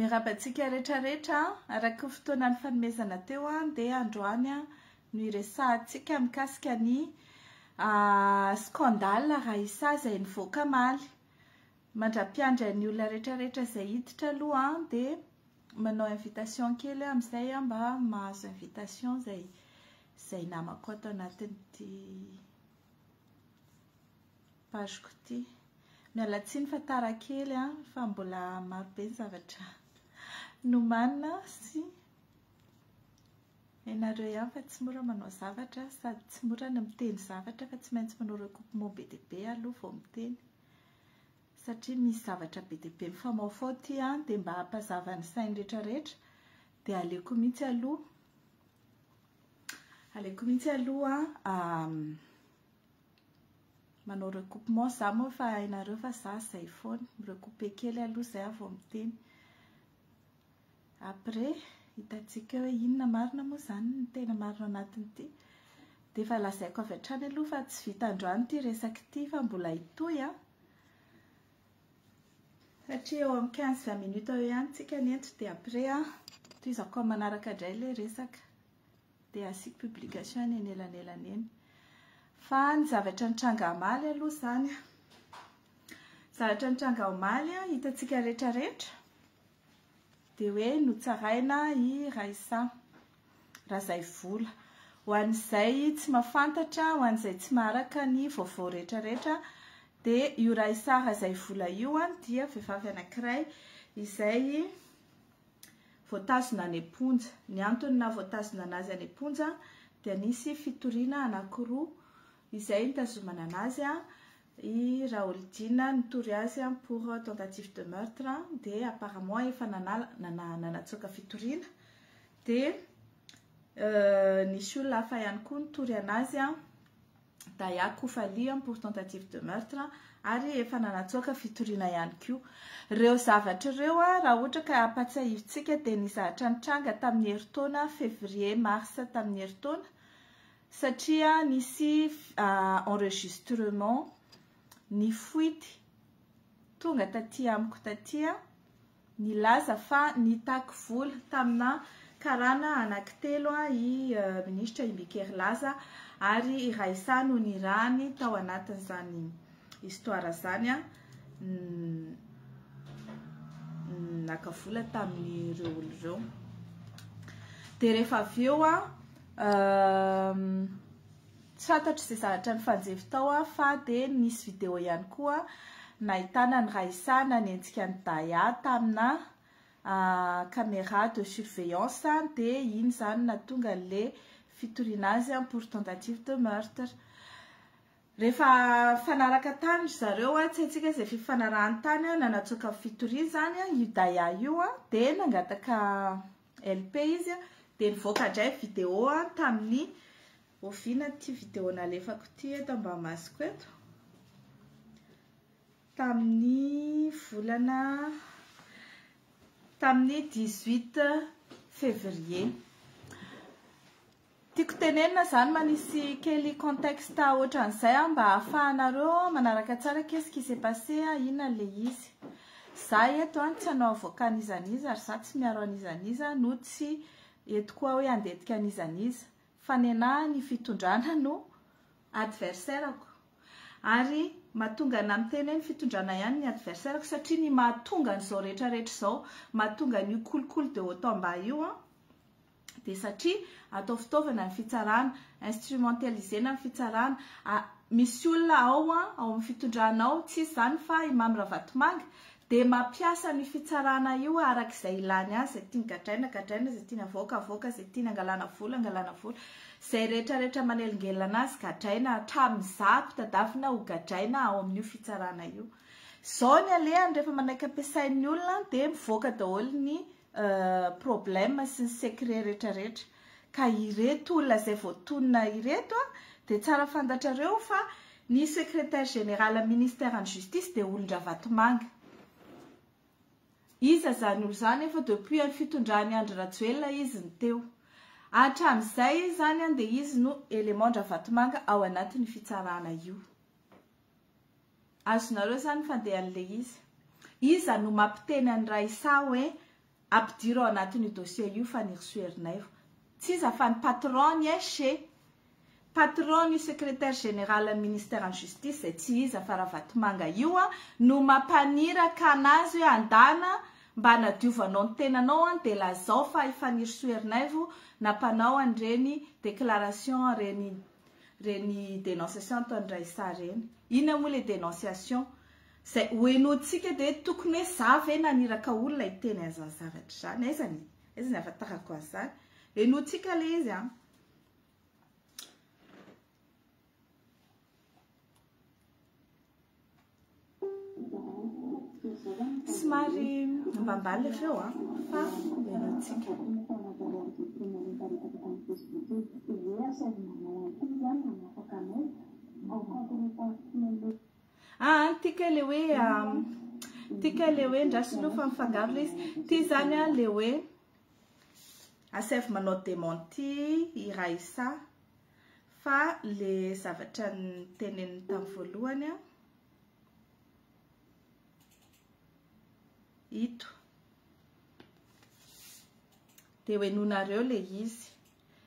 Miarahaba antsika rehetra rehetra, araka ny fotoana nifanomezana teo dia androany no hiresahantsika mikasika ny scandale Raissa izay nivoaka omaly. Mandra-piandry ny olona rehetra rehetra izay hiditra aloha dia manao invitation kely aho amin'izay mba mahazo invitation izay izay namako ato anatin'ity page-ko ity. Miala tsiny fa tara kely an, fa mbola maro be ny zavatra nomanina sy hainareo ihany fa tsy mora manao zavatra sady tsy mora ny miteny zavatra fa tsy maintsy manao recoupement be dia be aloha vao miteny satria misy zavatra be dia be mifamaofao aty an, dia mba hampazava ny sain'ny rehetra rehetra dia aleoko mihitsy aloha aleoko mihitsy aloha Manao recoupement za moa fa hainareo fa za zay foana, mi-recouper kely aloha zay aho vao miteny. Après hitantsika eo hoe inona marina moa izany ny tena marina ao anatin'ity. Dia efa lazaiko avy hatrany aloha fa tsy vita androany ity resaka ity fa mbola hitohy an. Satria eo amin'ny 15 20 minutes eo ihany tsika ny eto dia après an, tohizako amin'ny manaraka indray ilay resaka. Dia asiako publication eny anelanelany eny. Fa ny zavatra nitranga omaly aloha izany an. Zavatra nitranga omaly an, hitantsika rehetra rehetra, dia hoe notsaraina i Raissa Razaivola. Ho an'izay tsy mahafantatra, ho an'izay tsy maharaka ny vaovao rehetra rehetra, dia io Raissa Razaivola io an, dia vehivavy anankiray izay voatazona any am-ponja. Ny antony naha voatazona anazy any am-ponja dia nisy fitoriana anankiroa izay nitazomana anazy, i Raholdina nitory azy pour tentative de meurtre dia apparemment efa nanala nanatsoaka fitoriana dia nisy olona hafa ihany koa nitory anazy Daya Koufali pour tentative de meurtre ary efa nanatsoaka fitoriana ihany koa. Ireo zavatra ireo raha ohatra ka ampatsiahivintsika dia ny zavatra nitranga tamin'ny herintaona février mars tamin'ny herintaona satria nisy enregistrement nifoity tonga taty amiko taty Nilaza fa nitaky vola tamina karana anankitelo i minisitra Imbiky Herilaza ary i Raissa no nirahany tao anatin'izany histoire izany naka vola tamin'ireo olona ireo. Dia rehefa avy eo Tsy fantatro izay zavatra nifanjevo tao fa dia nisy vidéo ihany koa nahitana an'i Raissa nanenjika an'i Daya tamina caméra de surveillance dia iny izany nahatonga an'ilay fitoriana azy pour tentative de meurtre. Rehefa nifanaraka tany ry zareo, tsy haintsika izay fifanarahany tany, nanatsoaka fitoriana izany io Daya io dia nangataka LP izy dia nivoaka indray vidéo tamin'ny oviana ity vidéo nalefako ity eto ambany masoko eto tamin'ny volana tamin'ny 18 février. Tiako tenenina izany manisy kely contexte ohatran'izay aho mba ahafahanareo manaraka tsara qu'est ce qui s'est passé inona ilay izy. Za eto an tsy hanao avocat an'iza n'iza ary za tsy miaro an'iza n'iza no tsy eto koa hoe handetika an'iza n'iza fa nenaha ny fitondrana no adversaire-ko ary mahatonga anah miteny hoe ny fitondrana ihany ny adversaire-ko satria ny mahatonga an'izao rehetra rehetra izao mahatonga an'io kolikoly de haut en bas io an dia satria atao fitaovana ny fitsarana, instrumentaliser-na ny fitsarana, misy olona ao an, ao amin'ny fitondrana ao, tsy iza izany fa i Mamy Ravatomanga, dia mampiasa an'io fitsarana io araka izay ilany azy, izay tiany gadraina, gadraina, izay tiany avoaka, avoaka, izay tiany angalana vola, angalana vola, izay rehetra rehetra manelingelina anazy gadraina, hatramin'ny zahako tadavina ho gadraina ao amin'io fitsarana io. Izao ny alehany rehefa manaiky ampiasain'ny olona dia mivoaka daholo ny problème sy ny secret rehetra rehetra ka ireto olona izay voatonona ireto dia tsara fantatrareo fa ny secrétaire général ministère ny justice dia olon-dRavatomanga. Iza izany olona izany efa depuis ny fitondran'i Andry Rajoelina izy no teo. Hatramin'izay izy izany dia izy no élément Ravatomanga ao anatin'io fitsarana io. Azonareo izany ny fandehan'ilay izy. Iza no mampiteny an'i Raissa hoe. Ampidiro ao anatin'io dossier io Fanirisoa Ernaivo. Tsy iza fa ny patron ny SG. Patron ny secrétaire général ny ministère ny justice izay tsy iza fa Ravatomanga io no mampaniraka anazy hoe andana mba hanadiovanao ny tenanao an dia lazao fa i Fanirisoa Ernaivo nampanao an'ireny déclaration ireny ireny dénonciation ataon'i Raissa ireny. Inona moa ilay dénonciation? Izay ho henointsika dia tokony hoe za ve naniraka olona hiteny an'izany zavatra izany? Aiza ny aiza ny ahafantarako an'izany? Henointsika ilay izy an. Somary ambanimbany ilay feo an, fa henointsika. Ah, ity kay ilay hoe ity kay ilay hoe ndraso aloha fa mifangaro ilay izy. Ity izany an ilay hoe Asaivo manao démenti i Raissa fa le zavatra niteneniny tamin'ny voalohany an, ito dia ho henoinareo le izy.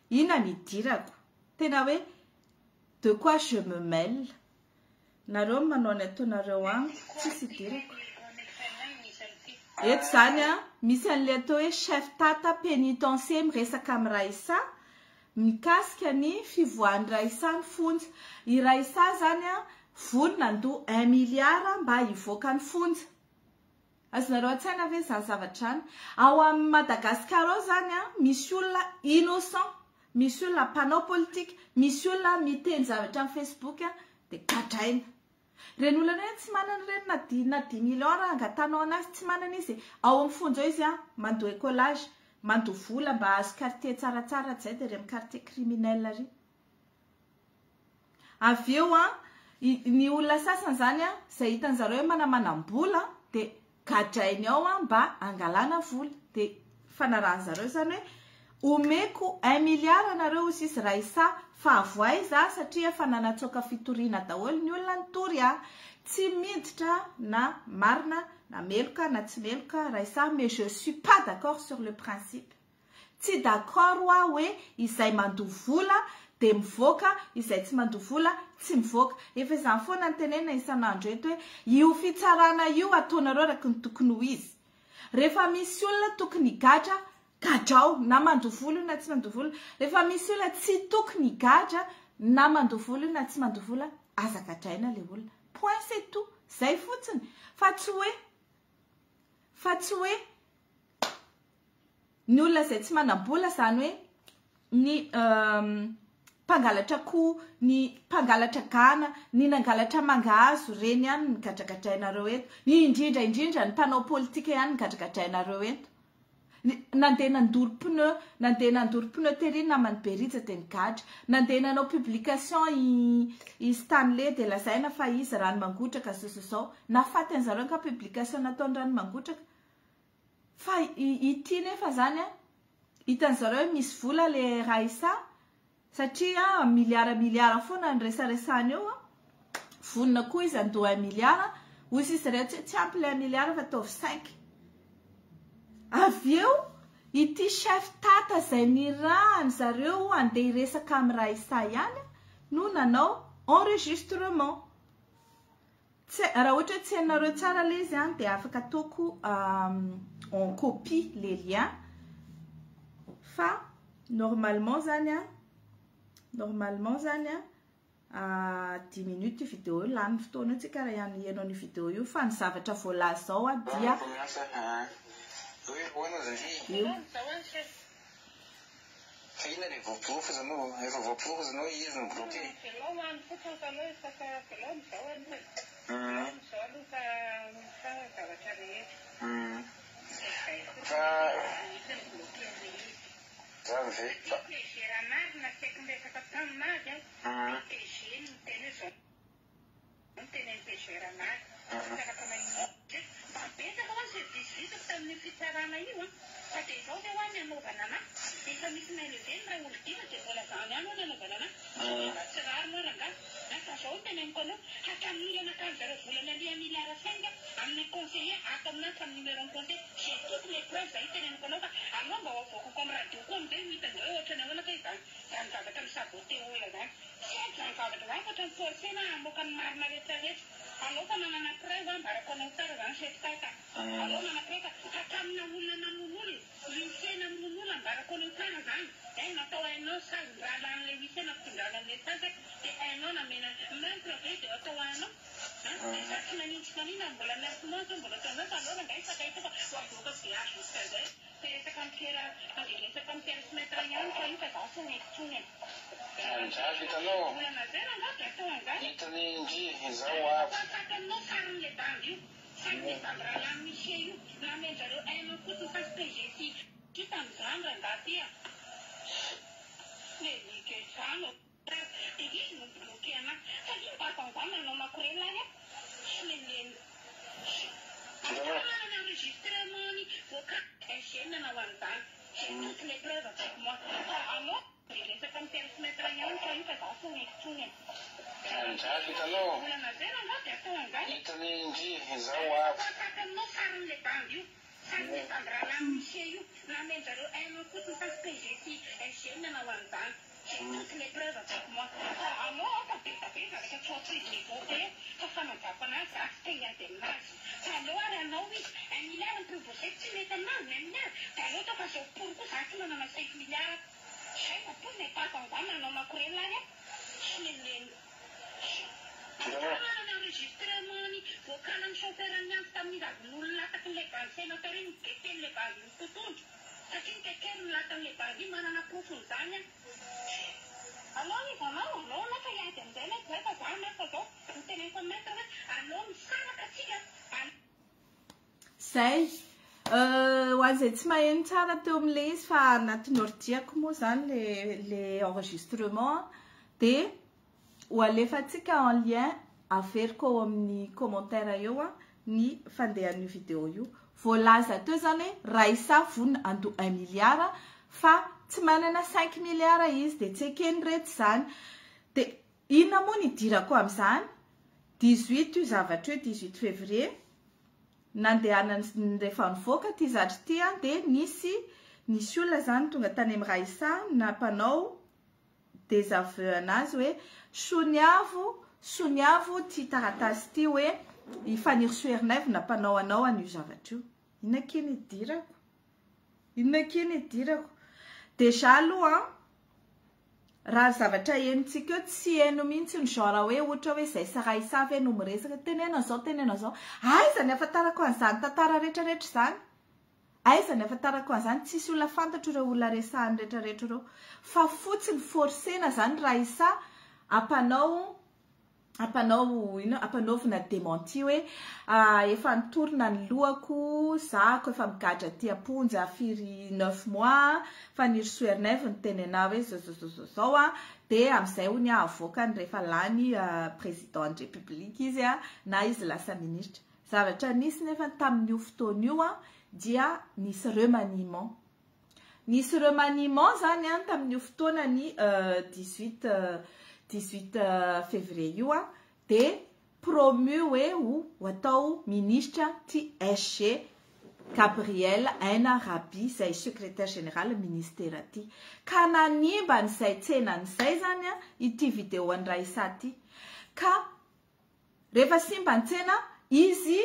Inona ny idirako? Tena hoe de quoi je me mêle? Nareo no manao ny ataonareo amiko, tsisy idirako. Eto izany an, misy an'ilay atao hoe chef tata pénitencier miresaka amin'i Raissa mikasika ny fivoahan'i Raissa ny fonja. I Raissa izany an, vonona handoa un milliard mba hivoaka ny fonja. Azonareo an-tsaina ve izany zavatra izany? Ao amin'ny Madagascar ao izany an, misy olona innocent, misy olona mpanao politika, misy olona miteny zavatra amin'ny Facebook an, dia gadraina. Ireny olona ireny tsy manana ireny na dix na dix millions raha angatahanao anazy, tsy manana izy e. Ao amin'ny fonja ao izy an, mandoa écolage, mandoa vola mba hahazo quartier tsaratsara, tsy izay dia ery amin'ny quartier criminel ery. Avy eo an, ny olona sasany izany an, izay hitan'zareo hoe manamanam-bola dia gadrainy ao an mba hangalana vola. Dia fanarahan'zareo izany hoe omeko un milliard nareo hoy sisa Raissa fa avoay za satria efa nanatsoaka fitoriana daholo ny olona nitory ahy. Tsy miditra na marina na meloka na tsy meloka Raissa mais je suis pas d'accord sur le principe. Tsy d'accord aho hoe izay mandoa vola dia mivoaka, izay tsy mandoa vola tsy mivoaka. Efa izany foana no tenenina isan'andro eto hoe io fitsarana io ataonareo araka ny tokony ho izy. Rehefa misy olona tokony higadra, gadrao, na mandoa vola io na tsy mandoa vola. Rehefa misy olona tsy tokony higadra, na mandoa vola io na tsy mandoa vola, aza gadraina ilay olona. Point c'est tout. Izay fotsiny. Fa tsy hoe, fa tsy hoe. Ny olona izay tsy manam-bola izany hoe ny mpangalatra akoho, ny mpangalatra gana, ny nangalatra mangahazo ireny ihany no gadragadrainareo eto. Indrindra indrindra ny mpanao politika ihany no gadragadrainareo eto. Nandeha nandoro pneu, nandeha nandoro pneu tery ny naman'i Berija dia nigadra. Nandeha nanao publication i i Stanley dia lazaina fa izy rano mangotraka zao sy zao. Nahafaty an'zareo angaha publication nataony rano mangotraka. Fa ity nefa zany an, hitan'ny zareo hoe misy vola le Raissa satria milliard milliard foana ny resaresahany eo an, vonona koa izy handoa un milliard, hoy sisa ireo tsy tsy ampy le un milliard fa ataovy cinq. Avy eo ity chef tata izay nirahany zareo handeha hiresaka amin'i Raissa ihany no nanao enregistrement. Tsy raha ohatra hoe tsy hainareo tsara ilay izy an, dia afaka ataoko en copie les liens fa normalement zany an, normalement zany an, dix minutes io vidéo io, lany fotoana eo tsika raha hihaino an'io vidéo io fa ny zavatra voalaza ao an dia io. Fa inona le voaporofo izy no efa voaporofo izy no izy no bloqué. Avelao any fotsiny fa aleo efa fa avelao amizao aloha e. Avelao amizao aloha fa mitranga ny zavatra rehetra. Zay fotsiny Fa mihitsy ny bloqué an'le izy. Zany ve? Fa. PDG raha marina tsy haiko niresaka taminazy aho, PDG no niteny hoe zao. Niteny an'i PG Ranary, mpikarakara mahitsy. Mba betsaka hoa ny service vitako tamin'io fitsarana io an! Fa dia izao ve hoa ny hanaovana anà? Efa misy main levée ny ray olon-dina dia mbola izany ihany hoa ny hanaovana anà? Sao dia mba tsy rariny hoa rangahy an! Fa izao no teneniko anao, hatramin'ny olona nakan'zareo vola naleha milliard cinq amin'ny conseiller ato aminà hatramin'ny numéro ny compte, j'ai toutes les preuves izay teneniko anao fa aleo mba ho avoakako amin'ny radio koa amin'izay ho hitan'zareo ohatran'ny ahoana kay izany izany zavatra mi-saboter olona izany. Tsy haiko zany zavatra zany fa otrany forcena hamoaka ny marina rehetra rehetra. Aleo fa manana preuve ambarako anao tsara zany chef tata. Aleo manana preuve fa hatramina olona namono olona, huissier namono olona ambarako anao tsara zany. Eh natao un an sazy ny rahalahin'ilay huissier nampitondrana an'ilay sazy de un an namena même preuve de atao un an. An de za tsy nanino tsy nanino ary mbola neuf mois zao mbola atao un an fa aleo rangahy hifankahita fa ho avoakako de azo jusqu'à zay. Te resaka amin'i Pierre andeha hiresaka amin'i Pierre sy Maître ihany fa io fa za tsy mety tsony e. Andraso hitanao. Olana zay rangaha de atao anzany. Hitany ndry izao avy. Atao aminao sarin'le bandy io. Sarin'le bandy rahalahy Miche io. Namenjareo un an fotsiny fa tsy PG sy Io tamin'izany rangaha ty a. Le nige zany. Dia izy no mi-bloquer anahy. Fa io mba atao an'izany nanao makorel ary aho. Tsy neneniko. Ary manana enregistrement ny vocal SG nanao an'izany. J'ai toutes les preuves avec moi. Fa anao dia resaka amin'ny périmètre ihany fa io fa za tsy mety intsony e. Andraso hitanao. Olana zay rangaha dia atao an'izany. Hitany ndry izao avy. Atao aminao sarin'ilay bandy io. Sarin'ilay bandy rahalahy Miche io. Namenjareo un an fotsiny fa tsy PG sy SG nanao an'izany. J'ai toutes les preuves avec moi. Fa anao aoka be da be zavatra tsy ho ampoizina hivoaka eo fa fanajako anazy za tsy te hiady aminazy. Fa aleo ary hanao izy. Un milliard ny proposeko tsy mety aminazy ny un milliard de aleo atao fa zao pory koa za tsy manana cinq milliard. Zay vao pory ny ahitako an'izany na hanao makorel ary aho. Tsy neneniko. Angaha manana enregistrement ny vocal ny chauffeur niantso tamin'izy avy nololatsaky ny le bandy sénateur iny niguetter ny le bandy iny totohondry satria nikaikairy ny latan'le bandy iny manana porofon'izany aho. Aleo izy anao, aleo anao fa hiady amin'izay ilay zay fa za nefa zao no teneniko an'i maître hoe aleo misaraka tsika, aleo. Zay. Ho an'izay tsy maheno tsara teo amin'ilay izy fa anatin'ny ordi-ako moa izany le le enregistrement dia ho alefantsika en lien averiko ao amin'ny commentaire eo ny fandehan'io vidéo io. Voalaza teo izany hoe Raissa vonona handoa un milliard fa tsy manana cinq milliards izy dia tsy ekeny reto izany. Dia inona moa ny idirako amin'izany? 18 io zavatra io, 18 février, nandehanany rehefa nivoaka ity zavatra ity dia nisy nisy olona izany tonga tany amin'i Raissa nampanao désaveu anazy hoe soniavo soniavo ity taratasy ity hoe i Fanirisoa Ernaivo nampanao anao an'io zavatra io. Inona akia ny idirako? Inona akia ny idirako? Déjà aloha an, raha ny zavatra henontsika eo tsy heno mihitsy ny genre hoe ohatra hoe izay sy Raissa ve no miresaka, teneno an'izao teneno an'izao. Aiza ny ahafantarako an'izany tantara rehetrarehetra izany? Aiza ny ahafantarako an'izany? Tsisy olona fantatro ireo olona resahany rehetrarehetra ireo. Fa fotsiny forcena zany Raissa ampanao ampanao inona ampanaovina dementi hoe efa nitorina ny lohako, zahako efa migadra aty am-ponja firy neuf mois, Fanirisoa Ernaivo niteny anah hoe zao zao zao zao zao an, dia amin'izay hono aho avoakany rehefa lany président ny république izy na izy lasa ministra. Zavatra nisy nefa tamin'io fotoana io dia nisy remaniement. Nisy remaniement zany an tamin'io fotoana ny 18 18 février io an dia promu hoe ho atao ministra ty SG Gabriel Aina Raby izay secrétaire général ministera ty. Ka nanimba an'izay tsenan'izay zany an ity vidéo an'i Raissa ty. Ka Rehefa simba ny tsena, izy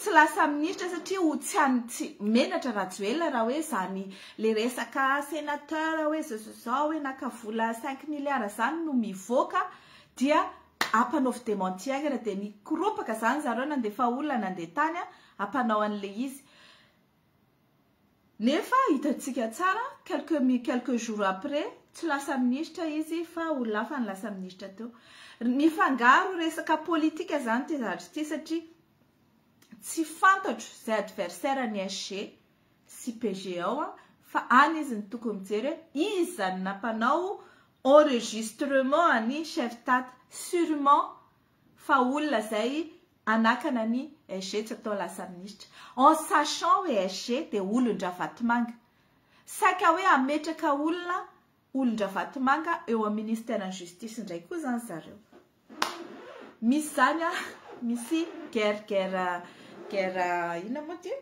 tsy lasa minisitra satria ho tsy any tsy menatra Rajoelina raha hoe zany le resaka sénateur hoe zao zao zao hoe naka vola cinq milliards zany no mivoaka dia ampanaovy démenti haingana dia nikoropaka zany zareo nandefa olona nandeha tany ampanao an'le izy. Nefa hitantsika tsara quelques quelques jours après tsy lasa minisitra izy fa olona hafa no lasa minisitra teo. Mifangaro resaka politika zany ity zavatra ity satria tsy fantatro izay adversaire ny SG sy PG ao an, fa any izy no tokony mijery hoe iza no nampanao enregistrement an'i chef tat, surement. fa olona izay hanakana ny SG tsy atao lasa minisitra. En sachant hoe SG dia olon-dRavatomanga. Saika hoe hametraka olona olon-dRavatomanga eo amin'ny ministeran'ny justice indray koa izany zareo. Misy izany an, misy guerre guerre guerre inona moa ity?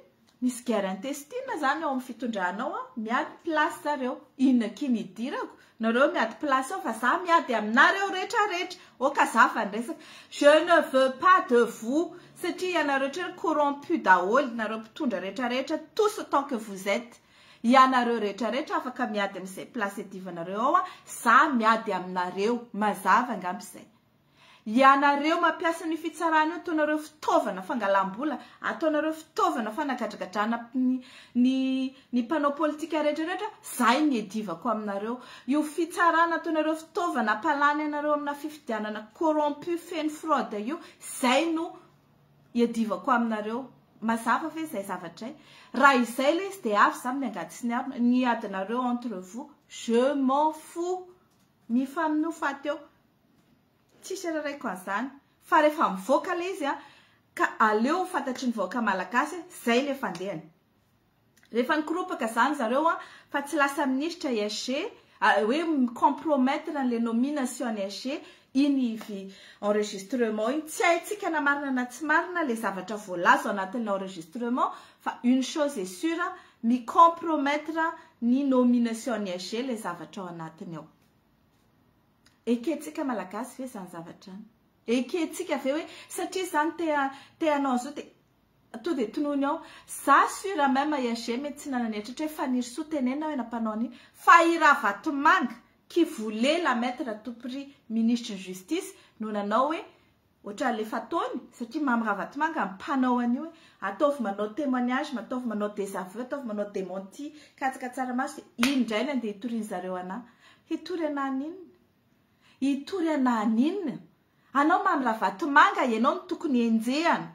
Misy guerre intestine izany ao amin'ny fitondrana ao an, miady place zareo. Inona akia ny idirako? Nareo miady place ao fa za miady aminareo rehetra rehetra. Ok azava ny resaka. Je ne veux pas de vous satria ianareo rehetra corrompu daholo, nareo mpitondra rehetra rehetra tous autant que vous etes. Ianareo rehetra rehetra afaka miady amin'izay place iadivanareo ao an, za miady aminareo, mazava angamba izay. Ianareo mampiasa an'io fitsarana io ataonareo fitaovana fangalam-bola, ataonareo fitaovana fanagadragadrana ny ny ny mpanao politika rehetra rehetra, zay ny iadivako aminareo. Io fitsarana ataonareo fitaovana ampalany anareo amina fifidianana corrompu feno fraude io, zay no iadivako aminareo. Mazava ve izay zavatra izay? Raha izay ilay izy dia avy za miangady sy ny arona. Ny adinareo entre vous, je m'en fous. Mifamonoa faty eo. Tsisy raraiko an'izany. Fa rehefa mivoaka ilay izy ka aleo ho fantatry ny vahoaka malagasy hoe izay ilay fandehany. Rehefa nikoropaka izany zareo fa tsy lasa minisitra i SG, hoe mi-compromettre an'ilay nomination an'i SG iny enregistrement iny. Tsy haintsika na marina na tsy marina ilay zavatra voalaza ao anatin'ilay enregistrement fa une chose est sure, mi-compromettre ny nomination an'i SG ilay zavatra ao anatiny ao. Ekentsika Malagasy ve izany zavatra izany? Ekentsika ve hoe satria izany te te hanao an'izao dia To dia tonony ao. Za sur même ISG mety tsy nanana eritreritra hoe Fanirisoa tenenina hoe nampanao an'iny fa i Ravatomanga qui voulait la mettre à tout prix ministre ny justice no nanao hoe ohatran'le fataony satria Mamy Ravatomanga ny mpanao an'io hoe ataovy manao témoignage ataovy manao désaveu ataovy manao démenti katsaka tsaramaso dia iny indray ny andeha hitorian'zareo anah. Hitory anah an'inona? Hitory anah an'inona? Anao Mamy Ravatomanga ianao no tokony enjehana.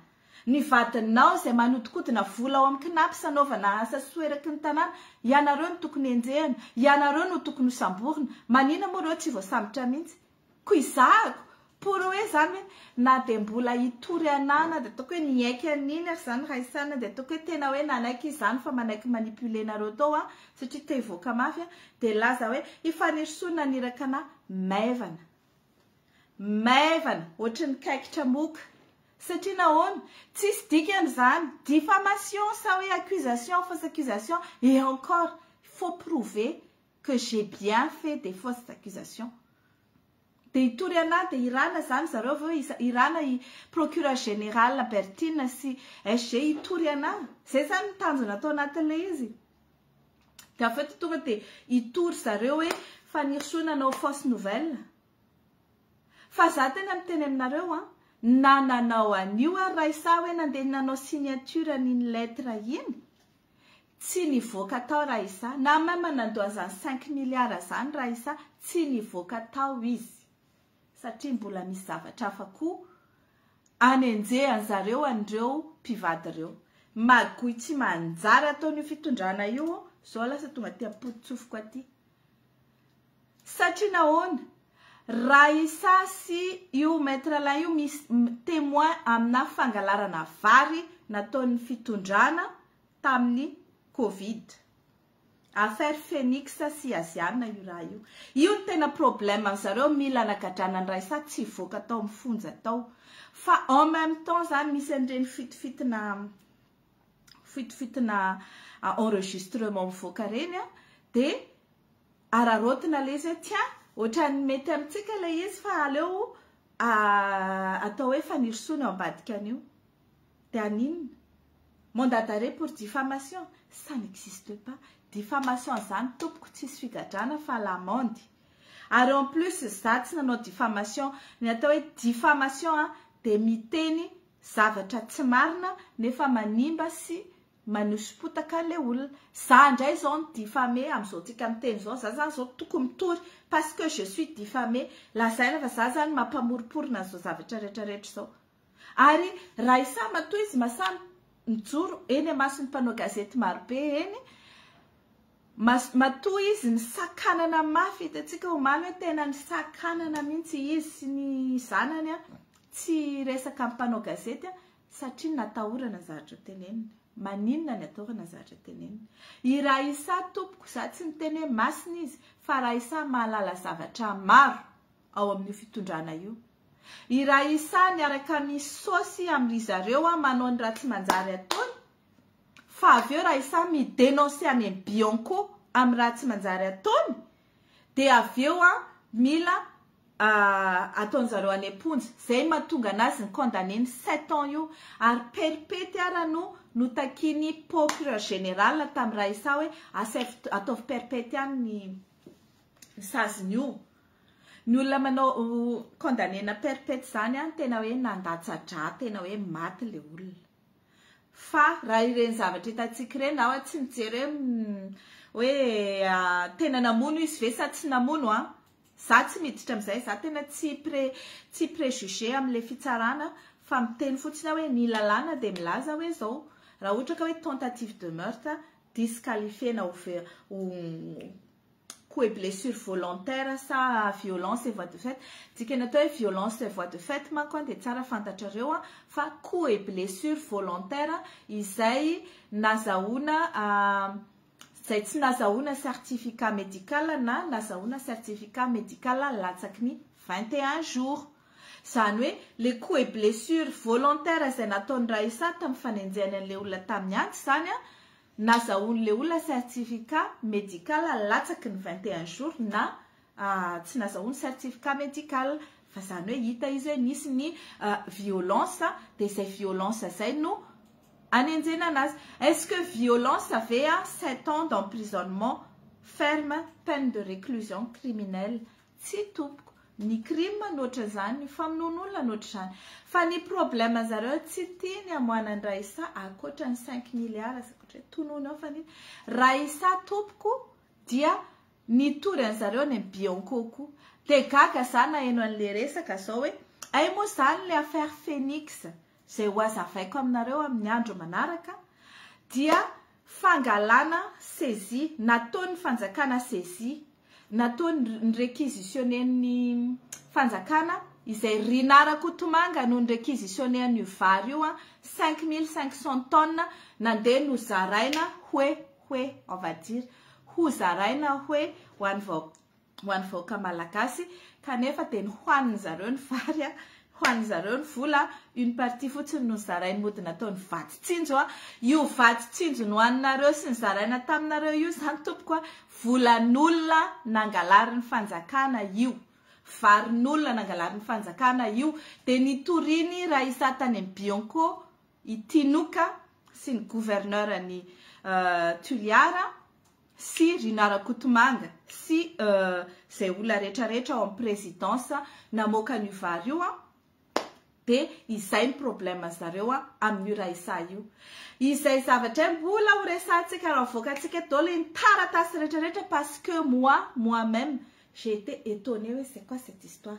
Ny vadinao izay manodikodina vola ao amin'ny Cnaps anaovana asa soa eraky ny tanàna, ianareo no tokony enjehana, ianareo no tokony ho samborina, manina moa ireo tsy voasambotra mihitsy? Ko izahako, pour hoe izany hoe na dia mbola hitory anah na dia ataoko hoe niaiky an'iny ary izany Raisana dia ataoko hoe tena hoe nanaiky izy izany fa manaiky manipuler-nareo tao aho satria te hivoaka mafy aho dia nilaza hoe i Fanirisoa naniraka anah maivana. Maivana, ohatry ny kaikitra moka. Satria nahoana? Tsisy dikany izany. Diffamation sa hoe accusation, fausse accusation, et encore, il faut prouver que j'ai bien fait des fausses accusations. Dia hitory anah dia Irana izany zareo avy eo, Irana i procureur général Bertine sy SG hitory anah. Izay izany ny tanjona atao anatin'ilay izy. Dia avy eo tonga dia hitory zareo hoe Fanirisoa nanao fausse nouvelle. Fa za tena miteny aminareo an, na nanao an'io ary Raissa hoe nandeha nanao signature an'iny lettre iny, tsy nivoaka tao Raissa, na même nandoa an'izany cinq milliards zany Raissa, tsy nivoaka tao izy. Satria mbola misy zavatra hafa koa anenjehan'zareo an'ireo mpivady ireo. Magouille tsy manjary ataon'io fitondrana io, zao lasa tonga aty am-poto-tsofiko aty. Satria nahoana? Raissa sy io Maître Alain io misy témoin amina fangalarana vary nataon'ny fitondrana tamin'ny covid. Affaire Phoenix sy Asiana io raha io. Io no tena problème an'zareo mila anagadrana an'i Raissa tsy hivoaka tao amin'ny fonja tao. Fa en même temps zany misy an'ireny fitofitina fitofitina enregistrement mivoaka ireny an, dia araraotina ilay izy hoe tiens ohatran'ny mety amintsika ilay izy fa aleo atao hoe Fanirisoa ny ao ambadika an'io. Dia haninona? Mandat d'arrêt pour diffamation? Ça n'existe pas. Diffamation zany tompoko tsisy figadrana fa l'amende. Ary en plus za tsy nanao diffamation. Ny atao hoe diffamation an dia miteny zavatra tsy marina nefa manimba sy manoso-potaka le olona. Za ndray zao no diffamé amizao tsika miteny zao, za zany zao tokony mitory parce que je suis diffamé. Lazaina fa za zany mampamoroporona an'izao zavatra rehetra rehetra izao. Ary raha i Sama toa izy masahy mijoro eny amason'ny mpanao gazety marobe eny, matoa izy nisakanana mafy, hitantsika omaly hoe tena nisakanana mihitsy izy sy ny zanany. tsy hiresaka amin'ny mpanao gazety satria natahorana ny zavatra teneniny. Maninona ny atahorana ny zavatra teneniny? I Raissa tompoko, za tsy miteny hoe masina izy fa Raissa mahalala zavatra maro ao amin'io fitondrana io. I Raissa niaraka misôsy amin-dry zareo manao ny raha tsy manjary ataony fa avy eo Raissa mi-dénoncer any amin'ny Bianco amin'ny raha tsy manjary ataony dia avy eo mila ataon-jareo any am-ponja. Izay mahatonga anazy ny condamné-ny 7 ans io ary perpety ara no notakian'ny procureur général tamin'i Raissa hoe asaivo ataovy perpety any ny saziny io. Ny olona manao condamné-na perpety izany tena hoe nandatsa-drà, tena hoe maty ilay olona. Fa raha ireny zavatra hitantsika ireny aho tsy mijery hoe tena namono izy ve sa tsy namono an. Za tsy miditra amin'izay, za tena tsy pré tsy préjugé amin'ilay fitsarana fa miteny fotsiny aho hoe ny lalàna dia milaza hoe zao. Raha ohatra ka hoe tentative de meurtre, disqualifié-na ho ho coup et blessure volontaire sa violence et voie de fait. Dikany atao hoe violence et voie de fait manko dia tsara fantatrareo fa coup et blessure volontaire izay nazahoana izay tsy nazahoana certificat médical na nazahoana certificat médical latsaky ny 21 jours. Izany hoe le coup et blessure volontaire izay nataon'i Raissa tamin'ny fanenjehany an'ilay olona tamin'ny antsy izany nazahoan'ilay olona certificat médical latsaky ny 21 jours na tsy nazahoany certificat médical fa izany hoe hita izy hoe nisy ny violence dia izay violence izay no anenjehana anazy. Est-ce que violence ve 7 ans d'emprisonnement ferme, peine de réclusion criminelle? Tsy tompoko. Ny crime no ohatran'izany, ny famonoan'olona no ohatr'izany. Fa ny problème zareo tsy tiany hamoahana ny Raissa ankoatra ny 5 milliards ankoatra hoe tonony ao fa ny Raissa tompoko dia nitory an'zareo any amin'ny Bianco koa. Dia gaga za naheno an'le resaka zao hoe ay moa zany le affaire Phoenix izay ho azavaiko aminareo amin'ny andro manaraka dia fangalana saisie nataon'ny fanjakana saisie nataony ny réquisitionner-ny fanjakana izay Rinah Rakotomanga no ny réquisitionner an'io vary io 5500 tonnes nandeha no zaraina hoe on va dire ho zaraina hoe ho an'ny vahoaka malagasy kanefa dia nohoaniny zareo ny vary hoaniny zareo ny vola une partie fotsiny no zarainy mody nataony vaty tsinjo io vaty tsinjo nohaninareo sy ny zaraina taminareo io zany tompoko volan'olona nangalarin'ny fanjakana io varin'olona nangalarin'ny fanjakana io dia nitoriny Raissa tany amin'ny Bianco i Tinoka sy ny gouverneur ny Toliara sy Rinah Rakotomanga sy izay olona rehetrarehetra ao amin'ny présidence namoaka an'io vary io dia izay ny problème zareo amin'io Raissa io. Izay zavatra mbola ho resahantsika raha avoakantsika daholo ny taratasy rehetrarehetra parce que moi-même j'ai été étonnée hoe c'est quoi cette histoire?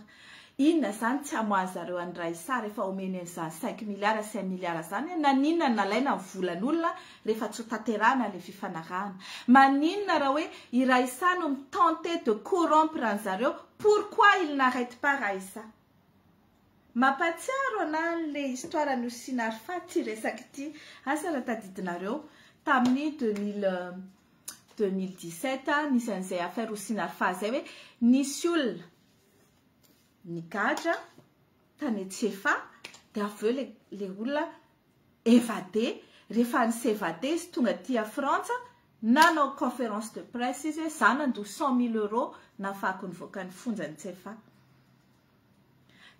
Inona zany tsy hamoahan zareo an'i Raissa rehefa omeny an'izany 5 milliards 5 milliards zany naninona nalaina ny volan'olona rehefa tsy ho tanterahana le fifanarahana. Maninona raha hoe i Raissa no mitenter de corrompre an'zareo, pourquoi il n'arrête pas Raissa? Mampatsiaro ana le histoire ny Houcine Arfa ty resaky ity asa raha tadidinareo tamin'ny 2017 nisy an'izay affaire Houcine Arfa zay hoe nisy olona nigadra tany Tsefa dia avy eo le olona évadé rehefa ni-s'évadé izy tonga aty a Frantsa nanao conférence de presse izy hoe za nandoa 100 000 euros nahafahako nivoaka ny fonjany Tsefa.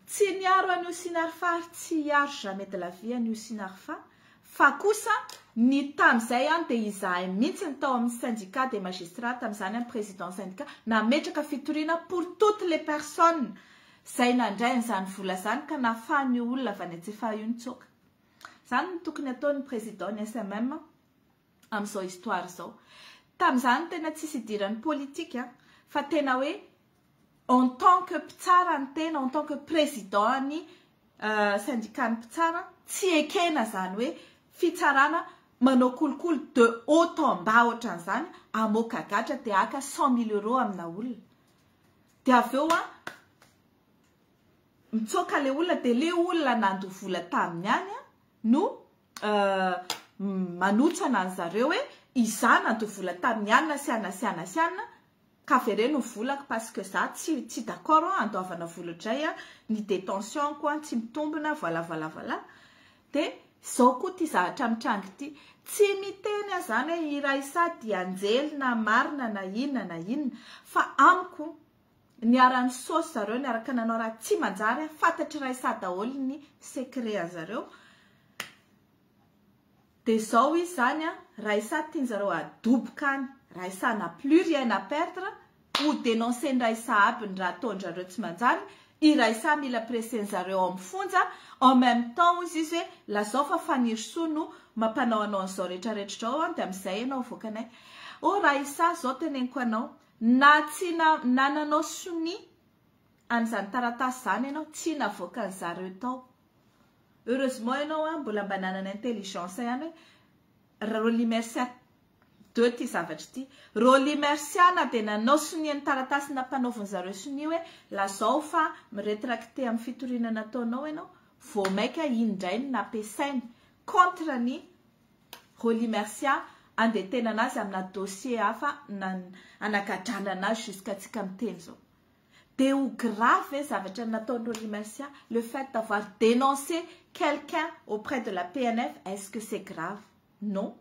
Tsy niaro an'io Houcine Arfa ary tsy hiaro jamais de la vie an'io Houcine Arfa fa kosa ny tamin'izay dia izahay mihitsy ny tao amin'ny syndicat des magistrats tamin'izany amin'ny président syndicat nametraka fitoriana pour toutes les personnes izay nandray an'izany vola zany ka nahafahany olona avy any Tsefa io nitsoaka. Zany no tokony ataon'ny président ny SMM amin'izao histoire zao. Tamin'izany tena tsisy idiran'ny politika fa tena hoe en tant que mpitsara ny tena, en tant que président ny syndicat ny mpitsara tsy ekena zany hoe fitsarana manao kolikoly de haut en bas ohatran'izany amoaka gadra dia aka 100 000 euros amina olona dia avy eo. Mitsoaka le olona, dia le olona nandoa vola taminy any a no manotsana an'zareo hoe iza nandoa vola taminy anina sy ana sy ana sy anina, ka avereno ny volako parce que za tsy d'accord andoavana vola dray a, ny détention koa tsy mitombina, voilà, voilà, voilà. Dia zao koa ty zavatra mitranga ity, tsy miteny a zany hoe i Raissa dia anjely na marina na inona na inona, fa amiko niara-ny saosy zareo, niaraka nanao raha tsy manjary a, fantatry Raissa daholo ny secret an'zareo. Dia zao izy zany a, Raissa tian'zareo adoboka any, Raissa n'a plus rien à perdre, ho dénoncer ny Raissa aby ny raha ataon-drareo tsy manjary, i Raissa mila presser-zareo ao amin'ny fonja. En même temps izy hoe lazao fa Fanirisoa no mampanao anao an'izao rehetrarehetra zao a, dia amin'izay ianao avoakanay. Oh Raissa, zao teneniko anao, na tsy na nananao sonia an'izany taratasy zany ianao, tsy navoakan'zareo tao. Heureusement ianao a mbola mba nanana intelligence ihany hoe Rolly Mercia de ty zavatra ity. Rolly Mercia na dia nanao sonia ny taratasy nampanaoviny zareo sonia hoe lazao fa mirétracté amin'ny fitoriana nataonao ianao, vao maika iny indray no nampiasainy contre ny Rolly Mercia, andeha tena anazy amina dossier hafa anagadrana anazy jusqu'à tsika miteny zao. Dia ho grave zavatra nataony Rolly Mercia, le fait d'avoir dénoncé quelqu'un auprès de la PNF, est-ce que c'est grave? Non,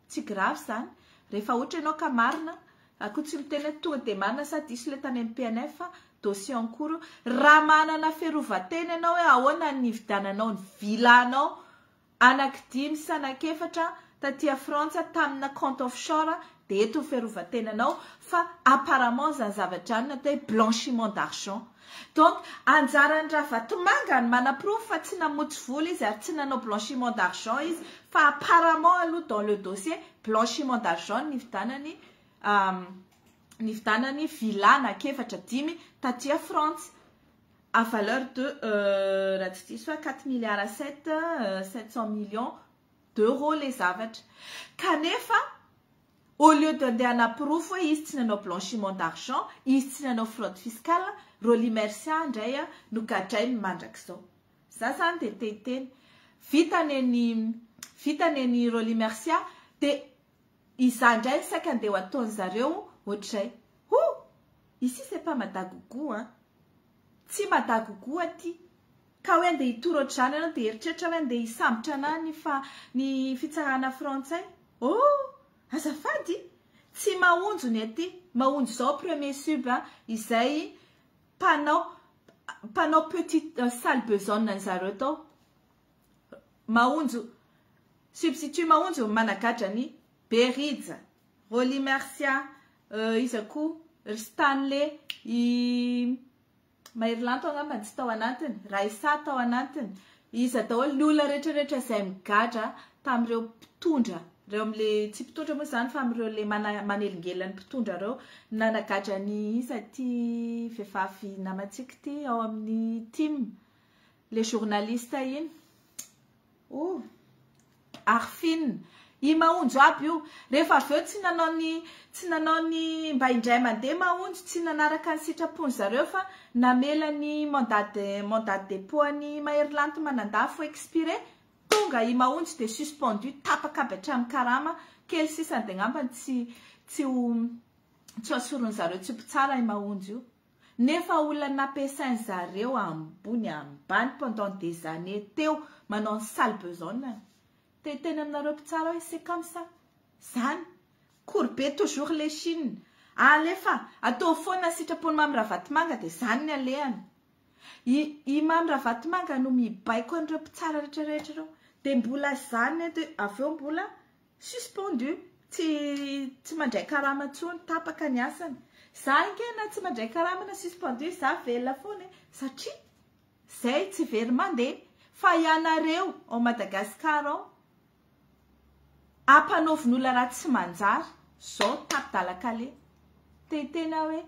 tsy grave zany. Rehefa ohatra ianao ka marina akoa, tsy miteny hoe tonga dia marina sa diso le tany amin'ny PNF, dossier en cours, raha manana fiarovan-tena ianao hoe ahoana ny nividiananao ny villanao anankidimy sy anankefatra tatia Frantsa tamina compte offshore, dia eto ny fiarovan-tenanao, fa apparemment zany zavatra any natao hoe blanchiment d'argent. Donc anjaran'ny Ravatomanga ny manaporofo fa tsy namotsy vola izy ary tsy nanao blanchiment d'argent izy, fa apparemment aloha dans le dossier, blanchiment d'argent ny vidanany villa anankefatra dimy tatia Frantsa à valeur de raha tsy diso fa 4 milliards 7 700 millions d'euros le zavatra. Kanefa au lieu de andeha anaporofo hoe izy tsy nanao blanchiment d'argent, izy tsy nanao fraude fiscale, Rolly Mercia indray a no gadrainy mandrak'izao. Za zany de teteny vitany ny Rolly Mercia, de iza indray ny saika andeha ho ataony zareo ohatr'izay. Oh, ici c'est pas Madagougou hein, tsy Madagougou aty ka hoe andeha hitory ohatr'izany ianao de eritreritra hoe andeha hisambotra ana ny fa ny fitsarana frantsay. Oh azafady, tsy mahonjo ny aty. Mahonjo zao premier sub a, izay mpanao petite sale besogne an'zareo tao. Mahonjo substitut, Mahonjo managadra ny Berija, Rolly Mercia, iza koa, ry Stanley, i Maherilanto angamba tsy tao anatiny, Raissa tao anatiny, iza daholo ny olona rehetrarehetra izay migadra tamin'ireo mpitondra reo, am'le tsy mpitondra moa zany fa am'ireo le manelingelina ny mpitondra reo, nanagadra ny iza ty vehivavy namantsika ty ao amin'ny team, le journaliste iny, oh Arfine, i Mahonjo aby io. Rehefa avy eo tsy nanao ny mba indray mandeha Mahonjo tsy nanaraka ny sitrapony zareo fa namela ny mandat de dépôt ny Maherilanto Manandafo expiré, tonga i Mahonjo de suspendu, tapaka aby hatramin'ny karama kely sisany, de angambany tsy ho asorony zareo tsy mpitsara i Mahonjo io, nefa olona nampiasainy zareo ambony ambany pendant des années teo manao ny sale besogne. Te tena aminareo mpitsara hoe c'est comme ça zany, courber toujours l'échine, alefa atao foana sitrapony Mamy Ravatomanga, de zany ny alehany. I Mamy Ravatomanga no mibaiko an'ireo mpitsara rehetrarehetra ireo, de mbola zany de avy eo mbola suspendu, tsy mandray karama ntsony, tapaka ny asany. Za nkena tsy mandray karama na suspendu, za velona foana e, satria zay tsy very mandeha. Fa ianareo ao Madagasikara ao ampanaovin'olona raha tsy manjary zao tapidalakale, tetena hoe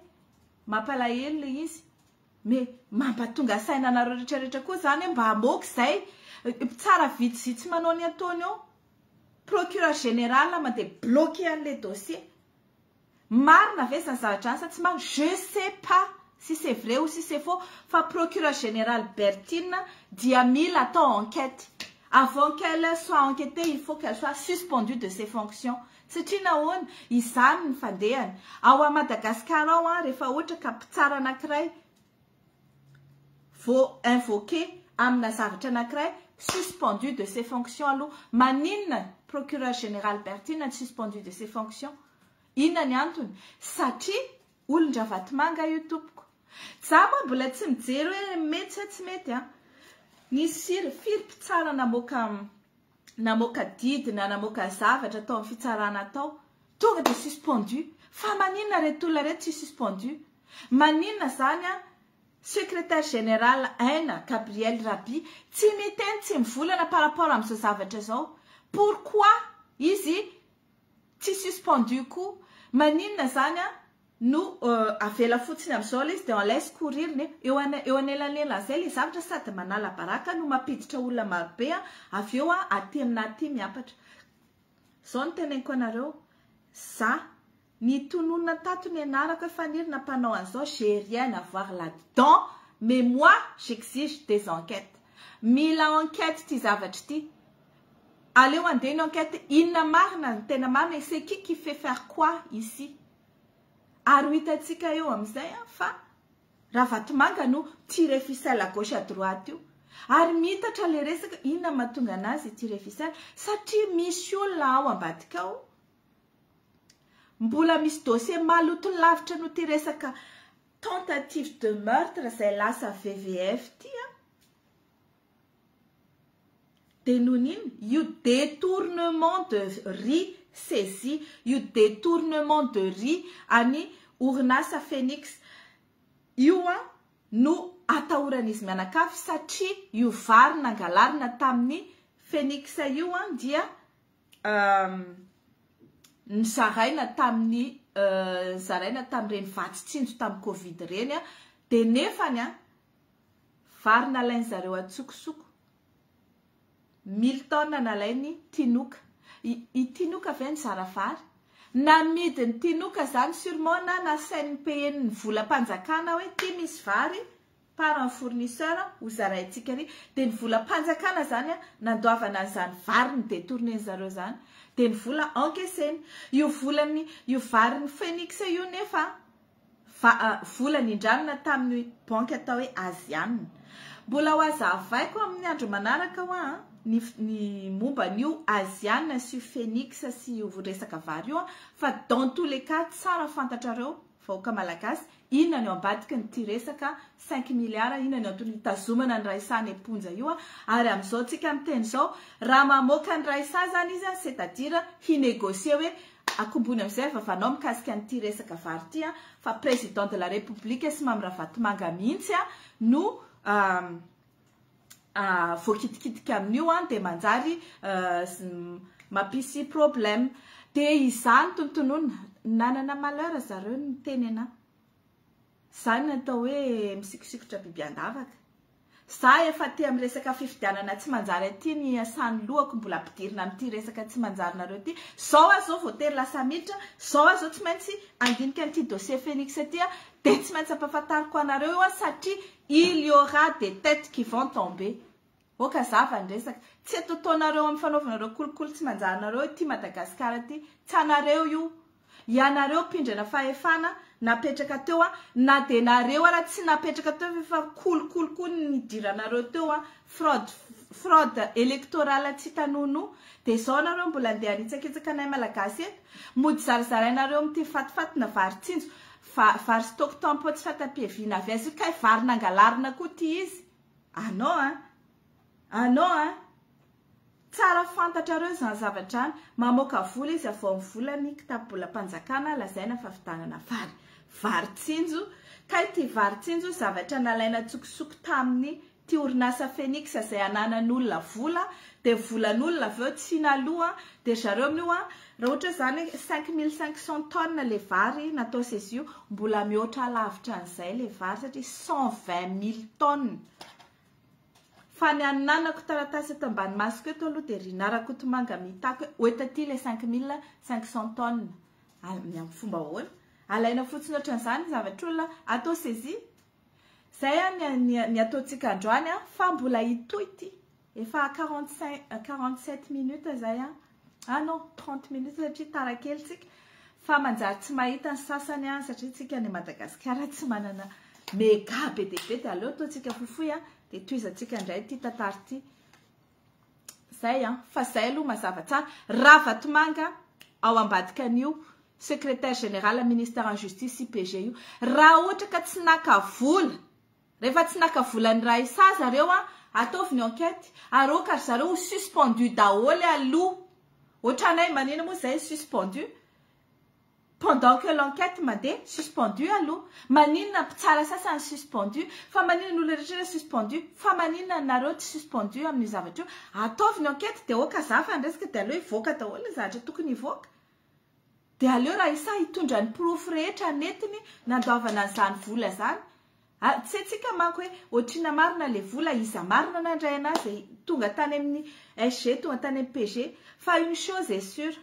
mampalahelo le izy, mais mampatonga saina anareo rehetrarehetra koa zany hoe mba hamoaka izay mpitsara vitsivitsy manao ny ataony eo, procureur général mandeha bloqué an'le dossier. Marina ve zany zavatra any sa tsy marina? Je sais pas. Si c'est vrai ou si c'est faux, fa procureur général Bertine dia mila atao enquête. Avant qu'elle soit enquêtée, il faut qu'elle soit suspendue de ses fonctions. Satria nahoana? Izany ny fandehany. Ao à Madagascar ao an, rehefa ohatra ka mpitsara anankiray vao invoqué amina zavatra anankiray, suspendu de ses fonctions aloha. Maninona procureur général Bertine tsy suspendu de ses fonctions? Inona ny antony? Satria olon-dRavatomanga io tompoko. Za moa mbola tsy mijery hoe mety sa tsy mety an. Nisy firy firy mpitsara namoaka namoaka didy na namoaka zavatra tao amin'ny fitsarana tao, tonga dia suspendu. Fa maninona reto olona reto tsy suspendu? Maninona zany an secrétaire général Aina Gabriel Raby tsy miteny tsy mivolana par rapport amin'izao zavatra izao? Pourquoi izy tsy suspendu koa? Maninona zany an no avela fotsiny amin'izao ilay izy dia on laisse courir ny eo eo anelanelan'izay ilay zavatra sady manala baraka no mampiditra olona marobe an, avy eo an aty aminà aty miampatra. Izao no teneniko anareo, za nitononina tato ny anarako hoe Faniry na mpanao an'izao, j'ai rien à voir là dedans, mais moi j'exige des enquêtes. Mila enquête ity zavatra ity. Aleo andeha ny enquête, inona marina ny tena marina, c'est qui qui fait faire quoi ici? Ary ho hitantsika eo amin'izay an fa Ravatomanga no tire ficelle à gauche à droite io. Ary miitatra le resaka, inona mahatonga anazy hi-tire ficelle? Satria misy olona ao ambadika ao, mbola misy dossier maloto lavitra noho ity resaka tentative de meurtre izay lasa VVF ity an. Dia noho iny, io détournement de riz saisi, io détournement de riz any orinasa Phoenix io an no atahoran'izy mianakavy satria io vary nangalarina tamin'ny Phoenix io an dia nozaraina tamin'ny nozaraina tamin'ireny vatsy tsinjo tamin'ny covid ireny an, dia nefany an vary nalain'zareo an-tsokosoko, mille tonnes nalainy Tinoka. I Tinoka ve nizara vary? Namidiny Tinoka zany sûrement na nasain'ny payer-n'ny volam-panjakana hoe ty misy vary par un fournisseur ho zaraintsika ary, dia ny volam-panjakana zany a nandoavana an'izany vary ny détourné-zareo zany, dia ny vola encaisseny io volany io varin'ny Phoenix io, nefa va vola nindramina tamin'ny banky atao hoe Asiana. Mbola ho azavaiko amin'ny andro manaraka ho a ny momba an'io Asiana sy io Phoenix sy io resaka vary io a, fa dans tous les cas tsara fantatrareo vahoaka malagasy inona ny ao ambadiky ny ty resaka 5 milliards, inona ny antony hitazomana ny Raissa any am-ponja io a. Ary amin'izao tsika miteny izao, raha mamoaka ny Raissa zany izy a, c'est-à-dire hinégocier hoe akombony amin'izay vavanao mikasika an'ity resaka vary ity a, fa président de la République sy Mamy Ravatomanga mihitsy a no voakitikitika amin'io a, dia manjary mampisy problème. Dia izany tontonona nanana malheur zareo ny teny ana zany atao hoe misikosikotra biby andavaka. Za efa ty amin'ny resaka fifidianana tsy manjary aty ny asan'ny lohako, mbola ampidirina amin'ity resaka tsy manjarinareo ty zao a, zao voatery lasa miditra zao a, zao tsy maintsy andinika an'ity dossier Phoenix aty a, dia tsy maintsy ampahafantariko anareo io a, satria il y aura des têtes qui vont tomber. Oka zava ny resaka, tsy atotaonareo amin'ny fanaovanareo kolikoly tsy manjarinareo ty Madagasikara ty, tsy anareo io. Ianareo mpindrana fahefana napetraka teo a, na de nareo ara tsy napetraka teo fa kolikoly koa nidiranareo teo a, fraude électorale tsy hitanono, de zao nareo mbola andeha hanitsakitsaka anay malagasy eto, mody zarazarainareo amin'ity fatifatina vary tsinjo, vary stock tampon tsy fata-piaviana avy aiza io, kay vary nangalarina koa ty izy anao a, anao a. Tsara fantatrareo zany zavatra any. Mamoaka vola izy avy ao amin'ny volany kitabolam-panjakana, lazaina fa fidanana vary tsinjo, ka ity vary tsinjo zavatra nalaina tsokosoko tamin'ny ty orinasa Phoenix izay ananan'olona vola, dia volan'olona avy eo tsy naloha, dia zareo amin'io a, raha ohatra zany 5500 tonnes le vary natao saisie io, mbola mihoatra lavitra an'izay le vary satria 120 000 tonnes. Fa ny ananako taratasy eto ambany masoko eto aloha, dia Rinah Rakotomanga mitako hoe oetaty le 5500 tonnes. Amin'ny fomba ahoana alaina fotsiny ohatran'izany zavatra olona atao saisie? Zay a ny ataontsika androany a, fa mbola hitohy ity. Efa 45, 47 minutes zay a. Ah non, 30 minutes satria tara kely tsika. Fa manjary tsy mahita ny sasany a, satria tsika any Madagasikara tsy manana méga be dia be, dia aleo ataontsika fohifohy a, dia tohizantsika indray ity tantara ity. Zay a, fa zay aloha mazava tsara. Ravatomanga ao ambadika an'io secrétaire général ministère en justice IPG io. Raha ohatra ka tsy naka vola, rehefa tsy naka vola ny Raissa zareo a, ataovy ny enquête, ary aoka ry zareo ho suspendu daholo aloha. Ohatranay manina moa zay suspendu pendant que l'enquête mandeha, suspendu aloha. Maninona mpitsara sasany suspendu, fa maninona ny olona rehetra suspendu, fa maninona nareo tsy suspendu amin'io zavatra io? Ataovy ny enquête dia aoka za fa ny resaka dia aleo hivoaka daholo ny zavatra tokony hivoaka. Dia aleo Raissa hitondra ny porofo rehetra nentiny nandoavana an'izany vola zany. Tsy haintsika manko hoe ohatrina marina le vola, iza marina nandray anazy, tonga tany amin'ny SG, tonga tany amin'ny PG. Fa une chose est sûre,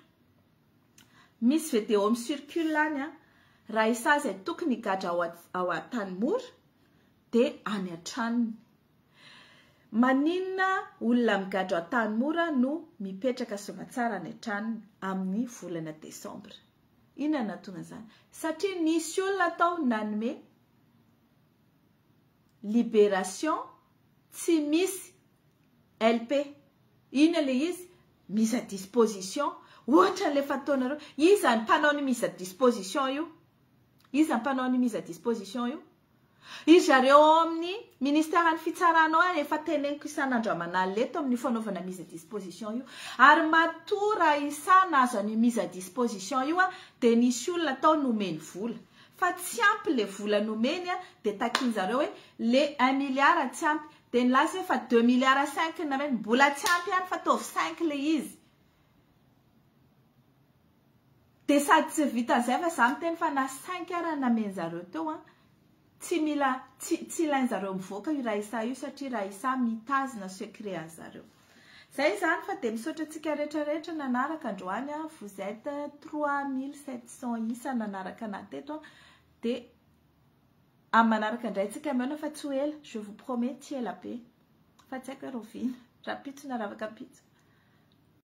misy vidéo mi-circule any a, Raissa izay tokony higadra ao Antanimora dia any an-tranony. Maninona olona migadra ao Antanimora no mipetraka soamantsara any an-tranony amin'ny volana desambra? Inona no nahatonga an'izany? Satria nisy olona tao nanome libération tsy misy LP. Inona le izy? Mise à disposition. Ohatra n'le fataonareo. Iza ny mpanao ny mise à disposition io? Iza ny mpanao ny mise à disposition io? Izy zareo ao amin'ny ministère ny fitsarana ao efa teneniko isan'andro aman'alina eto amin'ny fanaovana mise à disposition io. Ary matoa Raissa nahazo an'io mise à disposition io a, dia nisy olona tao nomeny vola. Fa tsy ampy le vola nomeny a, dia takin'zareo hoe le 1 milliard tsy ampy. Dia nilaza hoe fa 2 milliards 5 nameny, mbola tsy ampy ihany fa ataovy 5 le izy. Dia sady tsy vitan'izay fa za miteny fa na 5 ara namen'zareo teo a, tsy mila tsy ilain'zareo mivoaka io Raissa io satria Raissa mitazona secret an'zareo. Zay zany fa dia misaotra antsika rehetrarehetra nanaraka androany a, vous êtes 3700 isa nanaraka anahy teto a, dia amin'ny manaraka indray tsika mihaona fa tsy ho ela, je vous promets tsy ela be. Fa tsy haiko hoe rahoviana, rahampitso na ravaka ampitso.